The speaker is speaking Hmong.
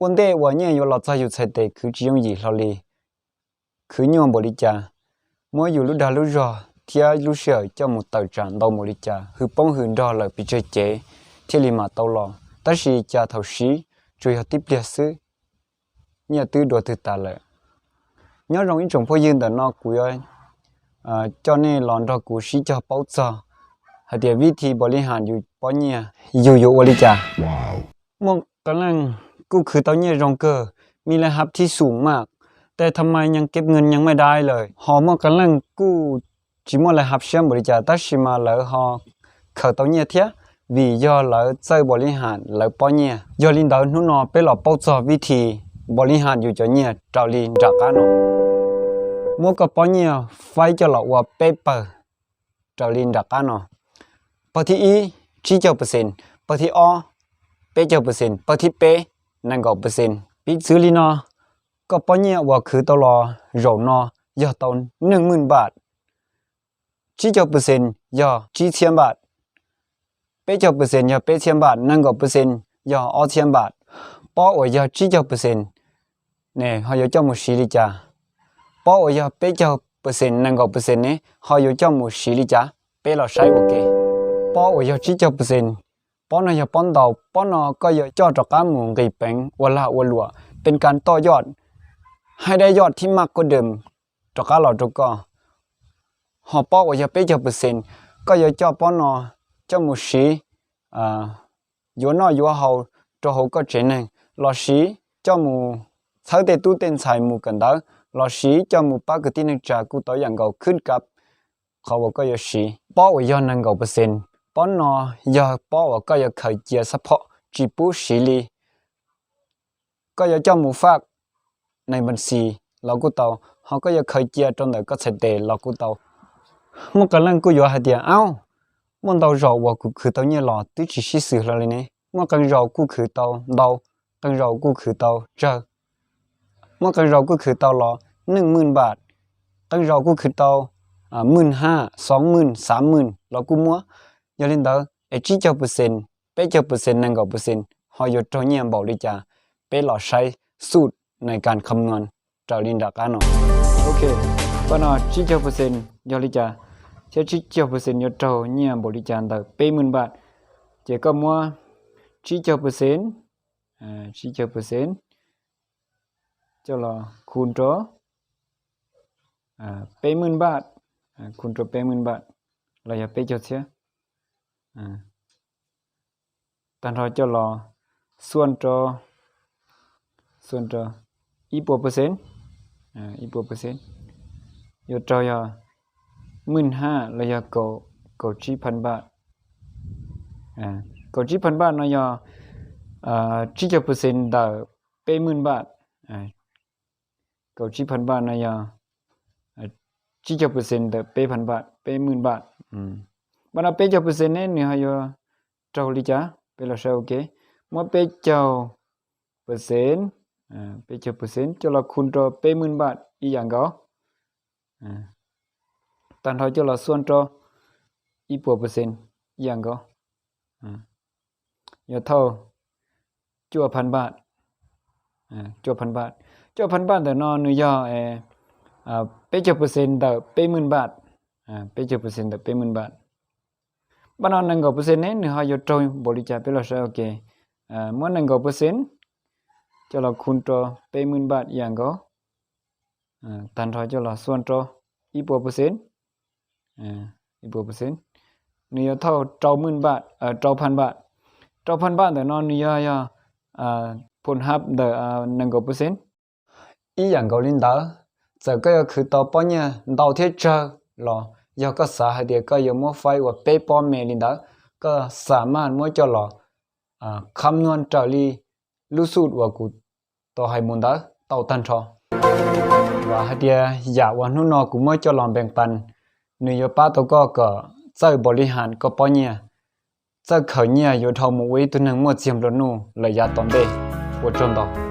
Ua ntej uas nyiaj yuav los txog yus txhais tes khwv tsis yooj yim hlo li. Khwv nyuaj npaum li cas, muab yus lub dag lub zog thiab lub sij hawm coj mus tawm tsam ntau npaum li cas, hwj poob hwj nrog lawm pes tsawg cev thiaj li mam tau los. Tab sis cas thaum siv tsuas yog tib pliag xwb, nyiaj twb dua twg tas lawm. Nyob zoo ib tsoom phooj ywg, ntawm no kuv yuav coj nej los nrog kuv sib cog paub txog hais tias vib thi npaum li ham yus pob nyiaj yus yuav ua li cas. Muaj qee leej kuj khwv tau nyiaj zoo kawg, mi lais hab thib xum maj, tej tha mai nyeej keb nkees nyeej maj dai lawm, ho muaj qee leej kuj tsis muaj lais hab siab npaum li cas tab sis mas lawv ho khaws tau nyiaj thiab, vim yog lawv txawj npaum li ham lawv pob nyiaj. Yog li ntawd hnub no peb los paub txog vib thi npaum li ham yus cov nyiaj raws li nram qab no. Muab koj pob nyiaj faib coj los ua peb pawg raws li nram qab no. Pawg thib ib, tsib caug percent, pawg thib ob, peb caug percent, pawg thib peb, nees nkaum percent. Piv txwv li no, koj pob nyiaj uas khwv tau los zaum no yog tau neeg mwj npaj, tsib caug percent yog tsib txhiab npaj, peb caug percent yog peb txhiab npaj, nees nkaum percent yog ob txhiab npaj. Pob uas yog tsib caug percent ne ho yuav coj mus siv li cas? Pob uas yog peb caug percent, nees nkaum percent ne ho yuav coj mus siv li cas? Peb los saib ua ke. Pob uas yog tsib caug percent, pob no yog pob ntau, pob no koj yuav coj rov qab mus nqis peev ua lag ua luam, pes kas toj yoj, haib dab yoj thib maj koj dem rov qab los rau koj. Ho pob uas yog peb caug percent, koj yuav coj pob no coj mus siv yuav noj yuav haus rau hauv koj tsev neeg, los siv coj mus txhawb tej tub tej ntxhais mus kawm ntawv, los siv coj mus pab kwv tij neej tsa kuj tau yam nkaus khwb kav qhov uas koj yuav siv. Pob uas yog nees nkaum percent, pob no yog pob uas koj yuav khaws cia xab phom tsis pub siv li. Koj yuav coj mus faj neeg npas xis los kuj tau, ho koj yuav khaws cia rau ntawm koj txhais tes los kuj tau. Muaj qee leej kuj yuav hais tias, aub, muaj ntau zaus uas kuv khwv tau nyiaj los twb tsis sib xws hlo li ne. Muaj qee zaus kuj khwv tau ntau, qee zaus kuj khwv tau tsawg, muaj qee zaus kuj khwv tau los neeg mwj npaj, qee zaus kuj khwv tau mwj haj, xoo mwj, xav mwj los kuj muaj. Yog li ntawd es tsib caug percent, peb caug percent, nees nkaum percent ho yuav raug nyiaj npaum li cas? Peb los saib xub nais kas kham nuas raws li nram qab no. Ok, pab no tsib caug percent yog li cas, thiab tsib caug percent yuav raug nyiaj npaum li cas ntawm peb mwj npaj. Ces koj muab tsib caug percent, tsib caug percent coj los khu rau peb mwj npaj, khu rau peb mwj npaj los yog peb caug txhiab. Tag nrho coj los xuaj rau, xuaj rau ib puas percent, ib puas percent yuav raug yog mwj haj los yog kaum tsib phav npaj. Kaum tsib phav npaj no yog tsib caug percent ntawm peb mwj npaj. Kaum tsib phav npaj no yog tsib caug percent ntawm peb phav npaj, peb mwj npaj. Pab no peb caug percent ne nws ho yuav raug li cas? Peb los saib ua ke. Muab peb caug percent, peb caug percent coj los khu rau peb mwj npaj ib yam nkaus. Tag nrho coj los xuaj rau ib puas percent ib yam nkaus. Yuav thauj cuaj phav npaj, cuaj phav npaj. Cuaj phav npaj ntawm no nws yog peb caug percent ntawm peb mwj npaj, peb caug percent ntawm peb mwj npaj. Pab no nees nkaum percent ne nws ho yuav raug npaum li cas? Peb los saib ua ke. Muab nees nkaum percent coj los khu rau peb mwj npaj ib yam nkaus. Tag nrho coj los xuaj rau ib puas percent, ib puas percent. Nws yuav thauj rau mwj npaj, rau phav npaj. Rau phav npaj ntawm no nws yog, yog phoo hab ntawm nees nkaum percent. Ib yam nkaus li ntawd, txawm koj yuav khwv tau pob nyiaj ntau thiab tsawg los yog koj xav hais tias koj yuav muab faib ua peb pob me li ntawd, koj xam maj muab coj los kham nuas raws li lub xub uas kuv tau hais mus ntawd tau tag nrho. Vam hais tias yam uas hnub no kuv muab coj los npees pas, nws yuav pab tau koj kom txawj npaum li has koj pob nyiaj, txawj khaws nyiaj yuav dhau mus ua ib tug neeg muaj txiag nplua nuj lawm yav tom ntej. Ua tsaug ntau.